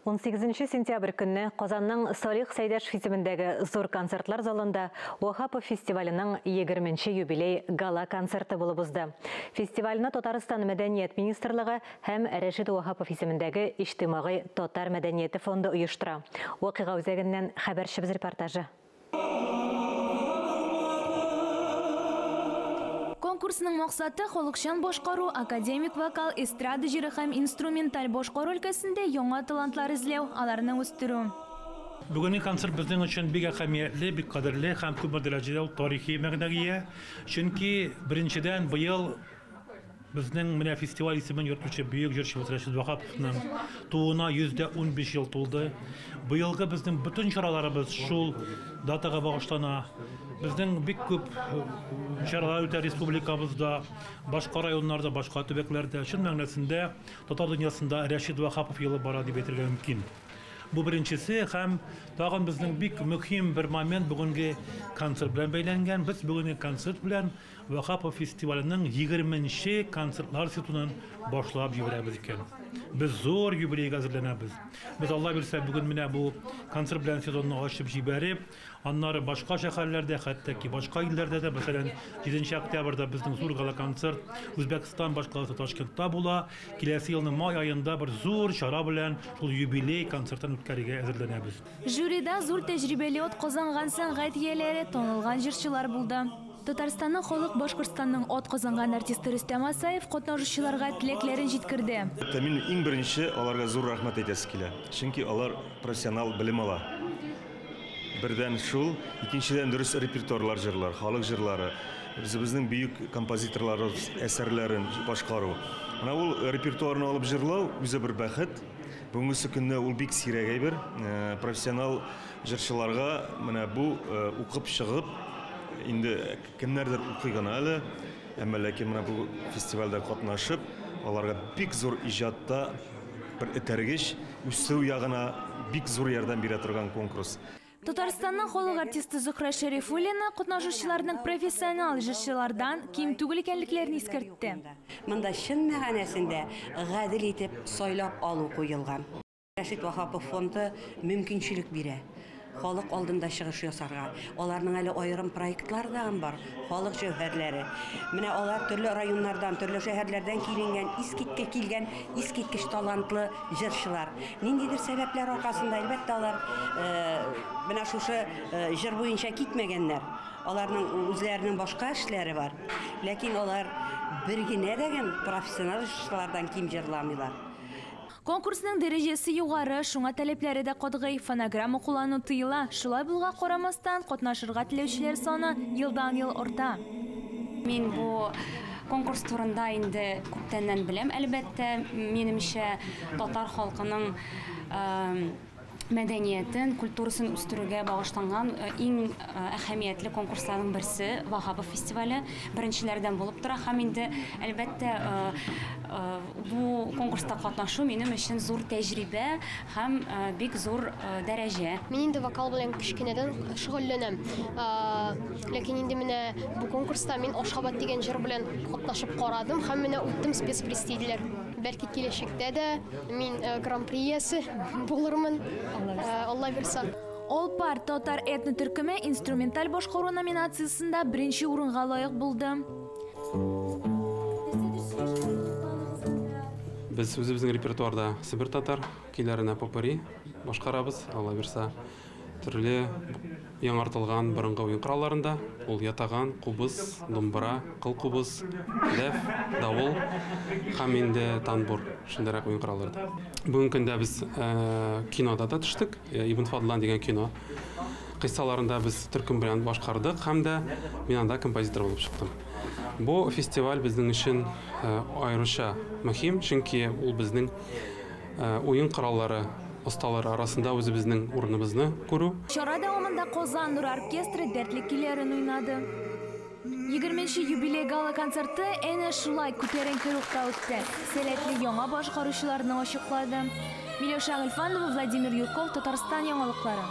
18 сентябрь көнне Казанның Салих Сәйдәшев исемендәге зур концертлар залында Ваһапов фестиваленең 20 юбилей гала-концерты булып узды. Фестивальне Татарстан мәдәният министрлыгы һәм Рәшит Ваһапов исемендәге Иҗтимагый татар мәдәнияте фонды оештыра. Вакыйга үзәгеннән хәбәрчебез репортажы. Конкурсның максаты халыкчан башкару, академик вокал, эстрада җыры һәм инструменталь башкару өлкәсендә яңа талантлар эзләү, аларны үстерү. Бүгенге концерт безнең өчен бик әһәмиятле, бик кадерле һәм күп дәрәҗәдә тарихи мәгънәгә ия. Чөнки беренчедән быел безнең менә фестиваль исемен йөртүче бөек җырчыбыз Рәшит Ваһаповның тууына 115 ел тулды. Быелгы безнең бөтен чараларыбыз шул датага багышлана. Безнең бик күп чаралар үтә республикабызда, башка районнарда, башка төбәкләрдә. Чын мәгънәсендә татар дөньясында Рәшит Ваһапов елы бара дип әйтергә мөмкин. Бу беренчесе һәм тагын безнең бик мөһим бер момент бүгенге концерт белән бәйләнгән. Без бүгенге концерт белән Ваһапов фестиваленең 20-нче концертлар сезонын башлап җибәрәбез икән. Без зур юбилейга әзерләнәбез. Без Алла бирсә бүген менә бу концерт белән сезонны ачып җибәреп, аннары башка шәһәрләрдә, хәтта ки башка илләрдә дә, мәсәлән, 7 октябрьдә безнең зур гала-концерт Үзбәкстан башкаласы Ташкентта була. Киләсе елның май аенда бер зур чара белән шул юбилей концертын үткәрергә әзерләнәбез. Жюрида зур тәҗрибәле атказанган сәнгать ияләре, танылган җырчылар булды. Татарстанның халык Башкортстанның атказанган артисты Рөстәм Асаев катнашучыларга теләкләрен җиткерде. Мин иң беренче аларга зур рәхмәт әйтәсе килә. Чөнки алар профессионал белем ала. Бердән шул, икенчедән дөрес репертуарлар җырлар, халык җырлары, үзебезнең бөек композиторларыбыз әсәрләрен башкару. Менә ул репертуарны алып җырлау үзе бер бәхет. Бүгенге көндә ул бик сирәк әйбер. Профессионал җырчыларга менә бу укып чыгып, инде кемнәрдер укый гына әле, әмма ләкин менә бу фестивальдә катнашып, аларга бик зур иҗатта бер этәргеч, үсү ягына бик зур ярдәм бирә торган конкурс. Татарстанның халык артисты Зөһрә Шәрифуллина катнашучыларның профессионал җырчылардан ким түгел икәнлекләрен искәртте. Монда чын мәгънәсендә гадел итеп сайлап алу куелган. Рәшит Ваһапов фонды мөмкинчелек бирә халык алдында чыгыш ясарга. Аларның әле аерым проектлары да бар, халык җәүһәрләре. Менә алар төрле районнардан, төрле шәһәрләрдән киленгән, искиткеч килгән, искиткеч талантлы җырчылар. Ниндидер сәбәпләр аркасында әлбәттә алар менә шушы җыр буенча китмәгәннәр. Аларның үзләренең башка эшләре бар. Ләкин алар бер генә дә профессионал җырчылардан ким җырламыйлар. Конкурсның дәрәҗәсе югары, шуңа таләпләре дә катгый. Фонограмма куллану тыела. Шулай булуга карамастан, катнашырга теләүчеләр саны елдан-ел арта. Мин бу конкурс турында инде күптәннән беләм, әлбәттә. Минемчә, татар халкының мәдәниятен, культурасын үстерүгә багышланган иң әһәмиятле конкурсларның берсе Ваһапов фестивале беренчеләрдән булып тора һәм инде әлбәттә бу конкурста катнашу минем өчен зур тәҗрибә һәм бик зур дәрәҗә. Мин инде вокал белән кечкенәдән шөгыльләнәм. Ләкин инде менә бу конкурста мин Ашхабад дигән җыр белән катнашып карадым һәм менә үттем, спецприз диделәр. Бәлки киләчәктә дә мин гран-при иясе булырмын. Алла бирса. Алпар татар этно төркеме инструменталь башкару номинациясендә беренче урынга лаек булды. Без үзебезнең репертуарда Себер татар көйләренә попури башкарабыз, Алла бирса. Төрле яңартылган борынгы уен коралларында ул ятаган, кубыз, думбра, кыл кубыз, дәф, давыл һәм инде танбур, шундыйрак уен коралларда. Бүгенге көндә без кинода да төштек, Ибн Фадлан дигән кино кыйссаларында без төркем белән башкардык һәм дә мин анда композитор булып чыктым. Бу фестиваль безнең өчен аеруча мөһим, чөнки ул безнең уен кораллары осталары арасында үзебезнең урыныбызны күрү. Чара дәвамында Казан нур оркестры дәртле көйләрен уйнады. 20-нче юбилей гала-концерты әнә шулай күтәренке рухта үтте. Сәләтле яңа башкаручыларны ачыклады. Миләүшә Гыйльфанова, Владимир Юрков, Татарстан яңалыклары.